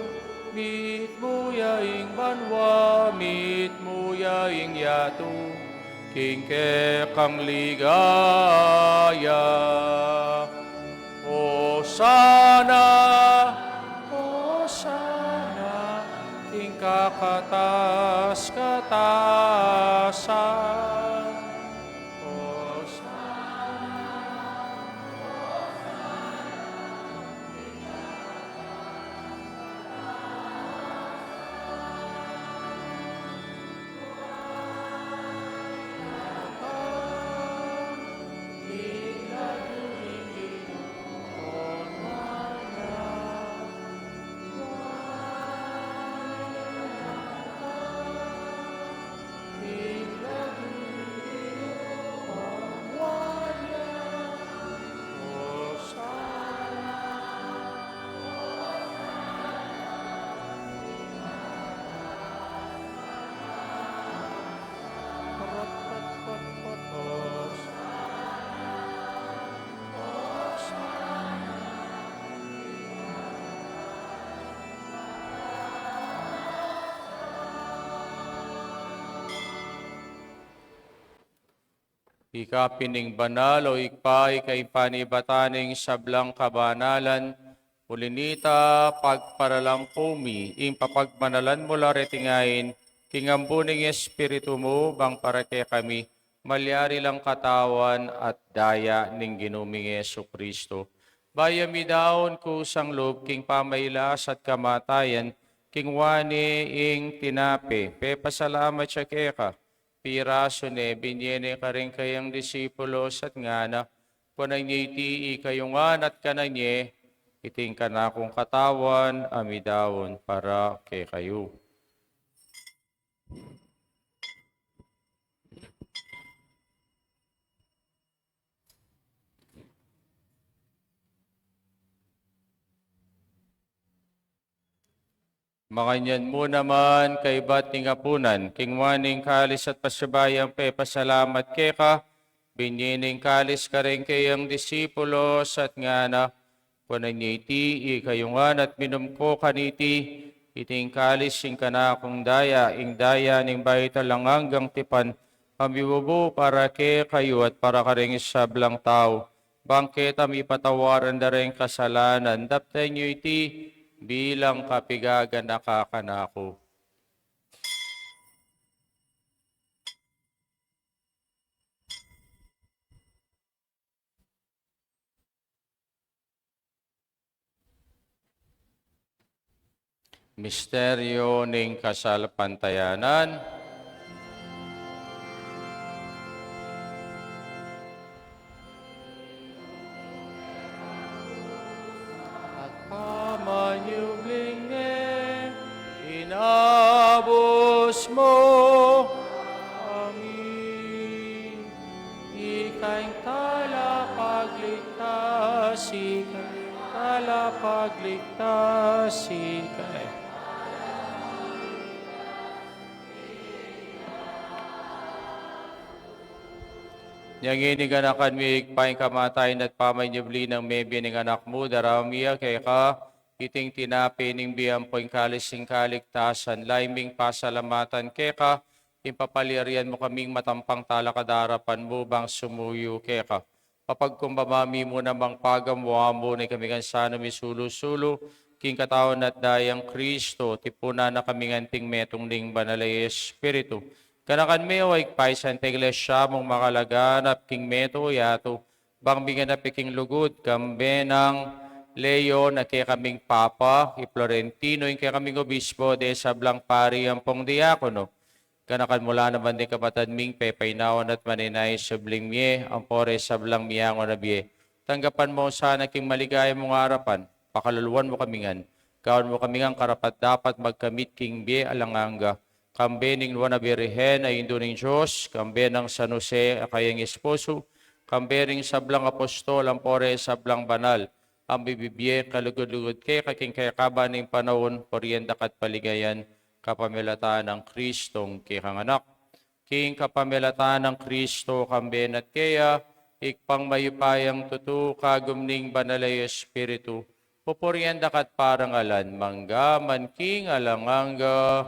mitmu ya ing banua, mitmu ya ing yatu king kekang ligaya. Hosana, Hosana king kakatas-katasan. Ika pin ing banal, o Ibpa, ika ing panibatan ning sablang kabanalan, uli na nita, pagparalampu mi ing papagbanalan mu la reting ain, king ambun ning Espiritu mu, bang para kekami, malyari lang katawan at daya ning Ginu ming Jesucristo. Bayu mi daun kusang lub king pamailas at kamatayan, kinua ne ing tinape, pepasalamat ya keka, pirasu ne, binye ne karing kayang disipulos at ngana, kunan ye iti ikayu ngan at kanan ye, iti ing kanakung katawan a midaun para kekayu. Makanyan mu naman kaybat ning apunan, kinua ne ing kalis at pasibayu yang pepasalamat keka, binye ne ing kalis karing kayang disipulos at ngana, kunan ye iti ikayu ngan at minum ko kaniti, iti ing kalis ning kanakung daya, ing daya ning bayu at alang anggang tipan, a mibubu para kekayu at para karing sablang tau, bang keta mipatawaran da ring kasalanan. Daptan yu iti bilang kapigaganaka kanaku. Misteryo ning kasalpantayanan. At pamanyubling ne, inabus mu kami. Ika ing talapagligtas, ika ing talapagligtas, ika ing Inya ngeni, ganakan mi, Ibpa, ing kamatayan at pamanyubli nang mebie ning Anak mu, daraun mi ya keka iting tinape ning bie ampo ing kalis ning kaligtasan, lalu ming pasalamatan keka, ing papalyarian mu kaming matampang talakad king arapan mu bang sumuyu keka. Papagkumbaba mi mu namang pagamu-amu nang ikami ngan sana misulu-sulu king katawan at dayang Kristo, tipunan na kami ngan king metung ning Banal a Espiritu. Ganakan me, o Ibpa, ing Santa Iglesia mung makalaganap king meto yatu, bang minganap ya king lugud, kambe nang Leon a kekaming Papa, i Florentino ing kekaming Obispo, ding sablang pari ampong diakono. Ganakan mu la naman ding kapatad ming pepainawan at maninayang subling mie, ampo reng sablang miangu na bie. Tanggapan mu sana king maligaya mung arapan, pakaluluan mu kami ngan, gawan mu kami ngan karapat-dapat magkamit king bie alang angga, kambe ning Nuan a Birhen a Indu ning Dios, kambe nang San Jose a kayang esposo, kambe ring sablang apostol, ampo reng sablang banal a mibibie kalugud-lugud keka king kekaban ning panaun, purian da ka at paligayan, kapamilatan nang Kristong kekang Anak. King kapamilatan nang Kristo, kambe na at keya, Ibpang mayupayang tutu, kagum ning Banal a Espiritu, pupurian da ka at parangalan, mangga man king alang angga.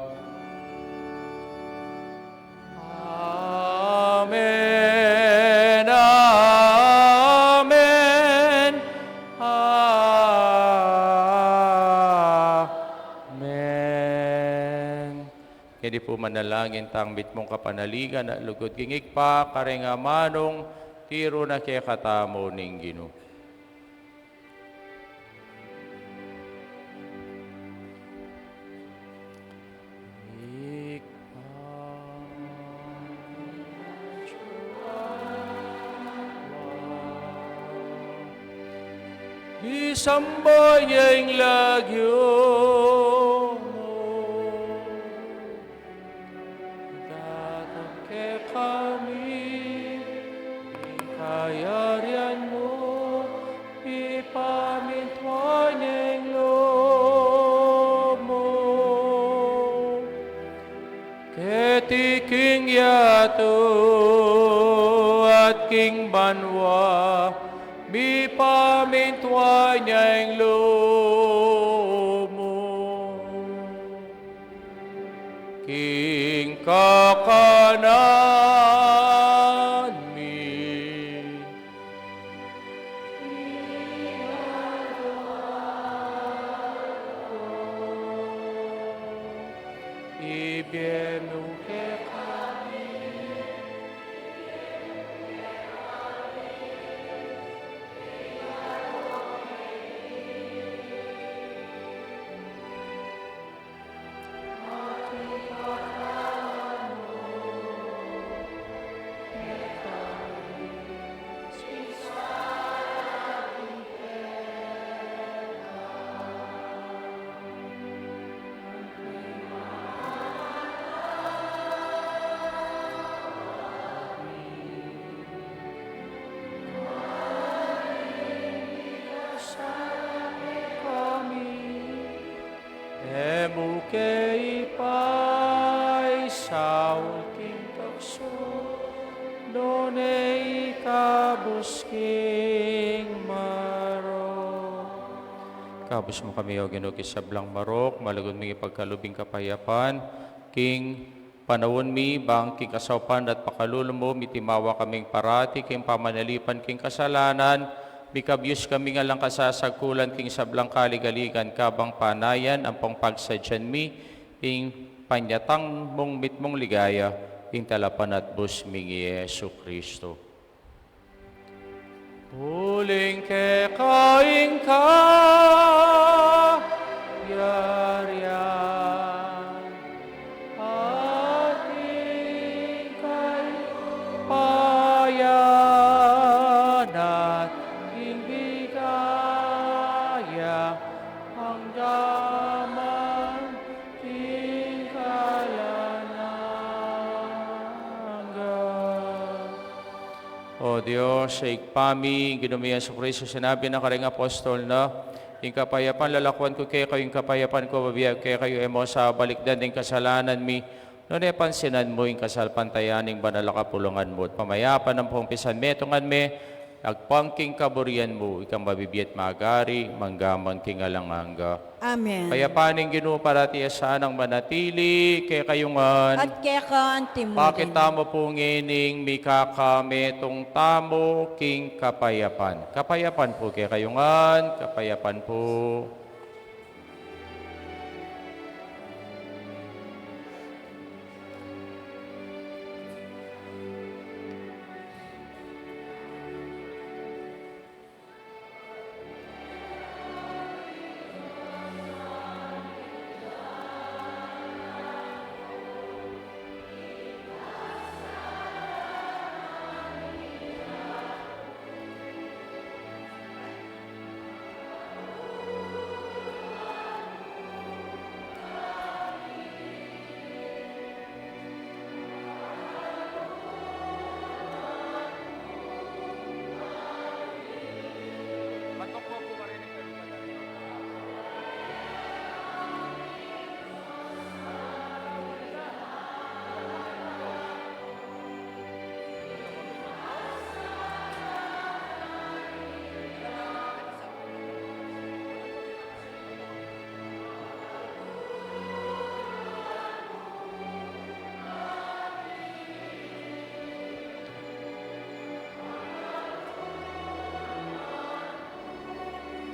Amen, amen, amen. Keni pu manalangin tang mitmung kapanaligan at lugud king Ibpa, kareng amanung tiru na kekatamu ning Ginu. Misamban ya ing lagyu mu. Datang kekami ing kayarian mu, mipamintuan ya ing lub mu. Keti king yatu at king banua, mipamintuan ya ing lub mu. King kakanan mi Mu ke ipaisaul king tuksu, nune ikabus king marok. Ikabus mu kami, O Ginu, king sablang marok, malugud ming ipagkalub ing kapayapan king panaun mi, bang king kasaupan at pakalulu mu, mitimawa kaming parati king pamanalipan king kasalanan, mikabyus kaming alang kasasagkulan king sablang kaligaligan, kabang panayan ampong pagsadyan mi ing panyatang mung mitmung ligaya, ing Talapanatbus ming i Jesu Cristo. Uling keka ing kayarian, at ing kalupayan, at ing ligaya, angga man king kalan angga. O Dios, Ibpa mi, Ginu mi Jesu Cristo, sinabi na karing apostol na, ing kapayapan lalakuan ku kekayu, ing kapayapan ku bibie ku kekayu, e mu sa balikdan ding kasalanan mi, nune pansinan mu ing kasalpantayanan ning banal a kapulungan mu, at pamayapan ampong pisanmetungan me, agpang king kaburian mu, ikang mabibie at magari, mangga man king alang angga. Amen. Kayapan ning Ginu parati ya sanang manatili kekayu ngan. At keka antimu rin. Pakit tamu pu ngening mikakametung tamu king kapayapan. Kapayapan pu kekayu ngan, kapayapan pu.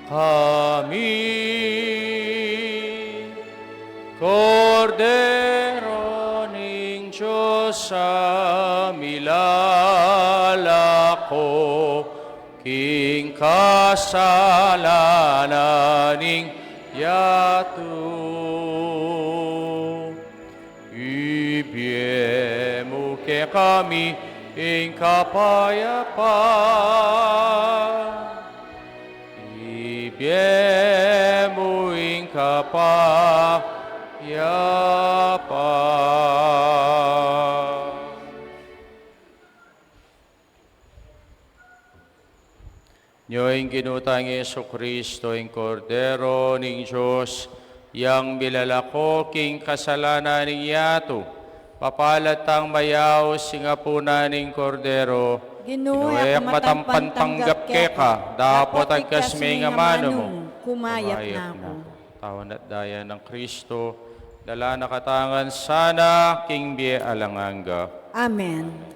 Kami, Kordero ning Dios, a milalako king kasalanan ning yatu. Ibie mu kekami ing kapayapan. Ibie mu ing kapayapan. Nyo ing Ginu tang Jesucristo, ing Kordero ning Dios, yang milalako king kasalanan ning yatu. Mapalad tang mayaus king apunan ning Kordero. Ginu, e ku matampan tanggap keka, dapot agkas me ing amanu mu, kumayap na ku. Katawan at daya nang Kristo, dala na katamu ngan sana king bie alang angga. Amen.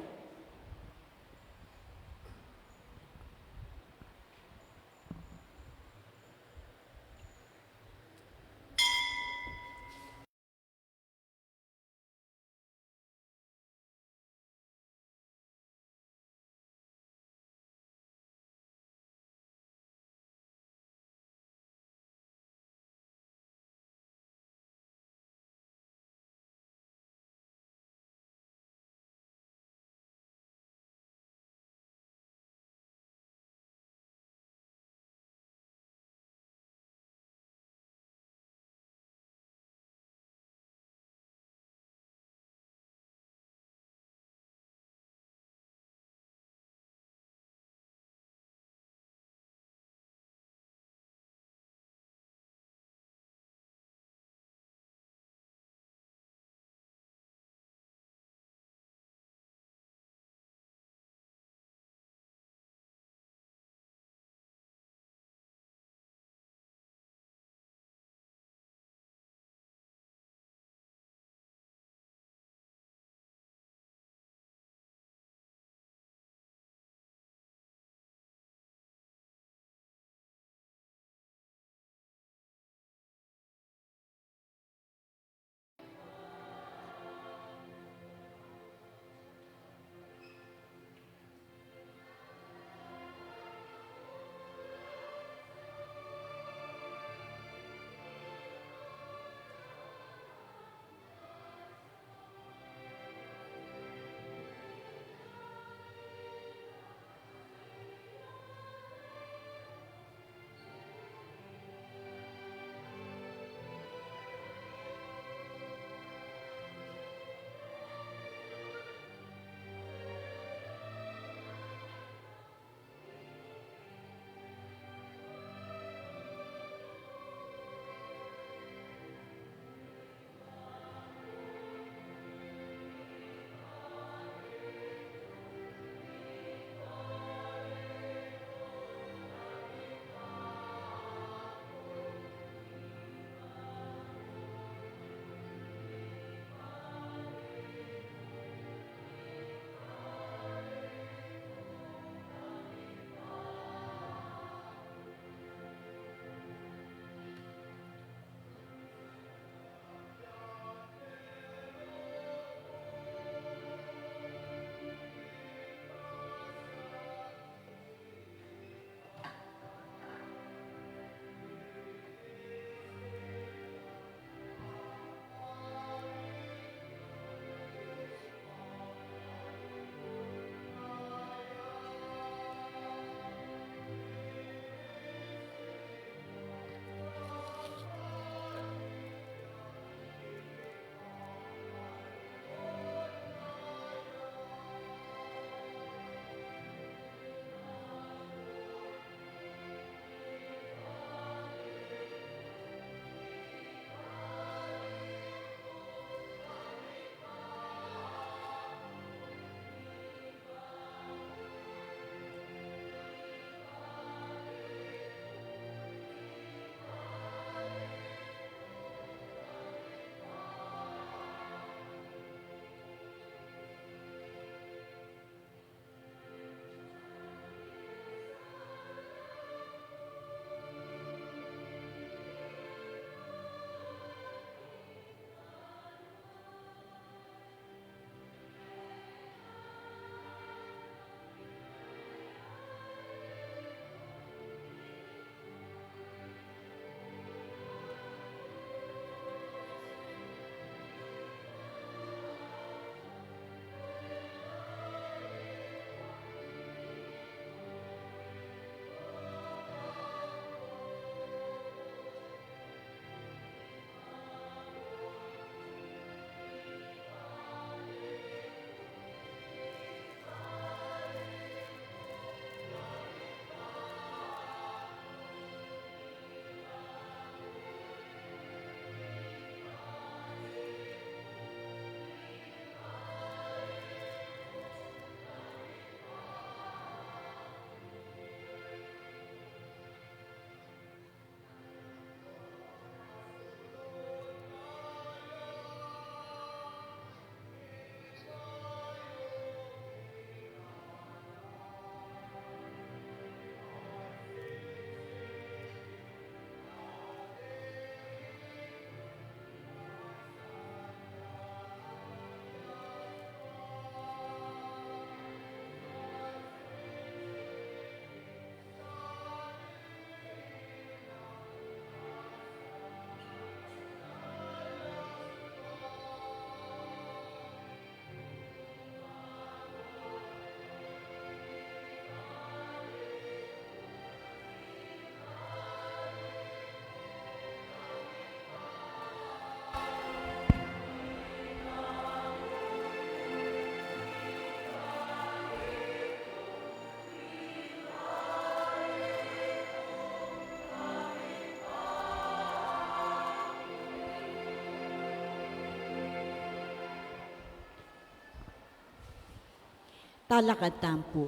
Talakad tamu pu.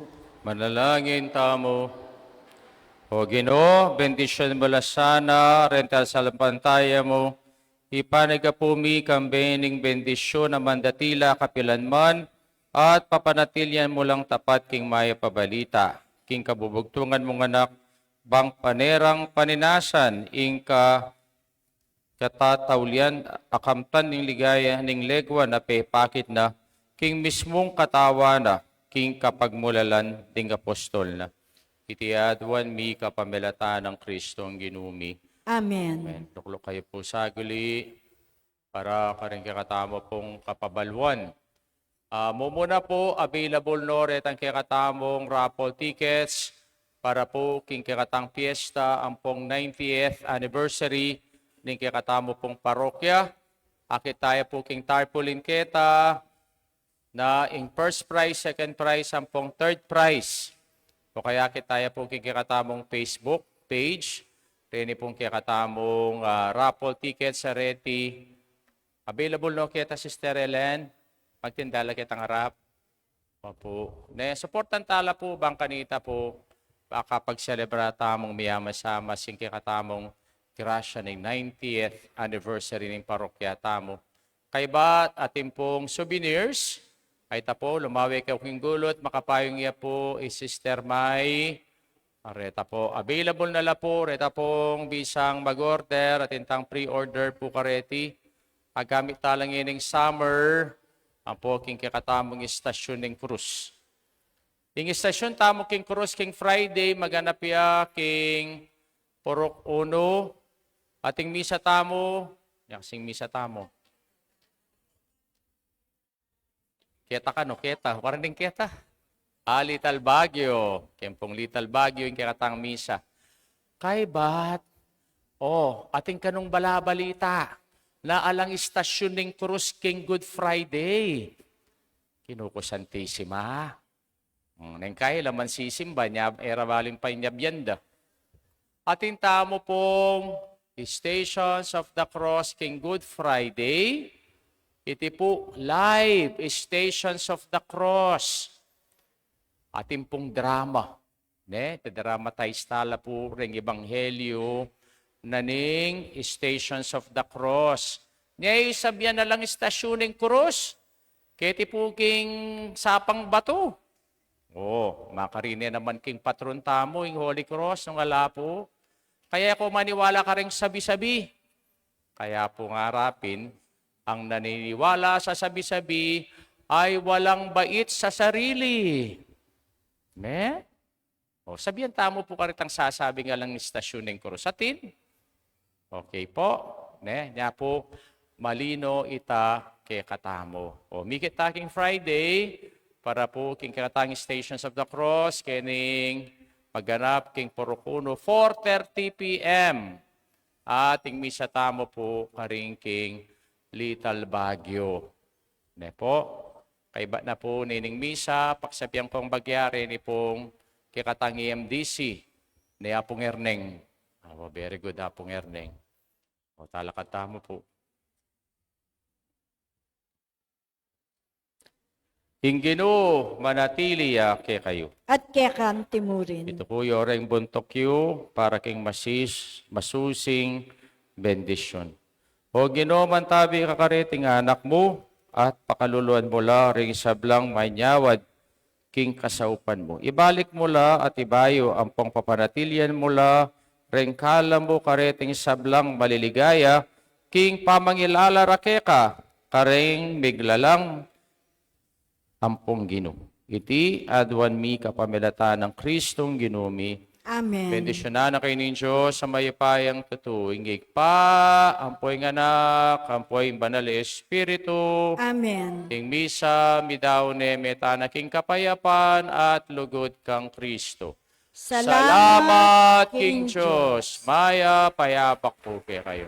Manalangin tamu. O Ginu, bendisyun mu la sana reng talapantaya mu. Ipanyawad mu mi kang bendisyun a mandatila kapilanman, at papanatilian mu lang tapat king mayap a balita, king kabubugtungan mung anak, bang panerang paninasan ing ka katataulian a kamtan ning ligaya ning lengua na pepakit na king mismung katawan na, king kapagmulalan ding apostol na. Iti aduan mi kapamilatan nang Kristong Ginu mi. Amen. Amen. Lukluk kayu pu saguli para karing kekatamu pung kapabaluan. Ah, mumuna pu, available no retang kekatamung raffle tickets para pu king kekatang piyesta ampong ninetieth anniversary ning kekatamu pung parokya. Akit taya pu king tarpaulin keta na ing first prize, second prize, ampong third prize. O kaya akit taya pu king kekatamung Facebook page, reni pung kekatamung, ah, raffle tickets a reti. Available no keta, Sister Ellen? Magtinda la ketang arap. Opu. Ne, suportan tala pu, bang kanita pu, makapagselebra tamung miyama-sama king kekatamung grasya ning ninetieth anniversary ning parokya tamu. Kaybat atin pung souvenirs, ay ta pu, lumawe kayu king gulut, makapayung ya pu i Sister Mai. Reta pu, available na la pu, reta pung bisang mag-order, atin tang pre-order pu kareti. Agamit tala ngening summer, ampo king kekatamung istasyun ning krus. Ing istasyun tamu king krus king Friday, maganap ya king purok unu, ating misa tamu, ya kasing misa tamu. Keta kanu, keta. Warning keta. Ah, Little Baguio. Keng pung Little Baguio ing kekatang misa. Kaybat, o, atin kanung balabalita na alang istasyun ning krus king Good Friday. Kinuku Santisima. Hmm, neng kaila man sisimba, nya, e ra baling painyabyan da. Atin tamu pung Stations of the Cross king Good Friday. Iti pu live Stations of the Cross. Atin pung drama, ne? Dramatize tala pu reng ebanghelyo na ning Stations of the Cross. Nya, e sabian alang istasyun ning krus keti pu king sapang batu. O, makarine naman king patron tamu ing Holy Cross nung ala pu. Kaya e ko maniwala kareng sabi-sabi. Kaya pu ngarapin, ang naniniwala sa sabi-sabi ay walang bait sa sarili. Ne? O, sabian tamu pu karetang sasabing alang istasyun ning krus. Atin? Okay pu. Ne? Nya pu, malino ita kekatamu. O, mikit ta king Friday para pu king kekatang Stations of the Cross, kening maganap king purok unu, four thirty P M. Ating misa tamu pu karin king Little Baguio. Ne pu, kaybat na pu nining misa, paksabian kung bagyari ni pung kekatang E M D C, ni Apung Erneng. O, very good, Apung Erneng. O, talakad tamu pu. Ing Ginu manatili ya kekayu. At keka mu rin. Ituku yu reng buntuk yu para king masis-, masusing bendisyun. O Ginu, mantabi ka kareting anak mu, at pakaluluan mu la ring sablang manyawad king kasaupan mu. Ibalik mu la at ibayu ampong papanatilian mu la reng kalam mu kareting sablang maliligaya king pamangilala ra keka, kareng miglalang ampong Ginu. Iti aduan mi kapamilatan nang Kristong Ginu mi. Amen. Bendisyunan na kayu ning Dios a mayupayang tutu, ing Ibpa, ampo ing Anak, ampo ing Banal a Espiritu. Amen. Ing misa midaun ne, meta na king kapayapan at lugud kang Kristo. Salamat king Dios. Mayap a yabak pu kekayu.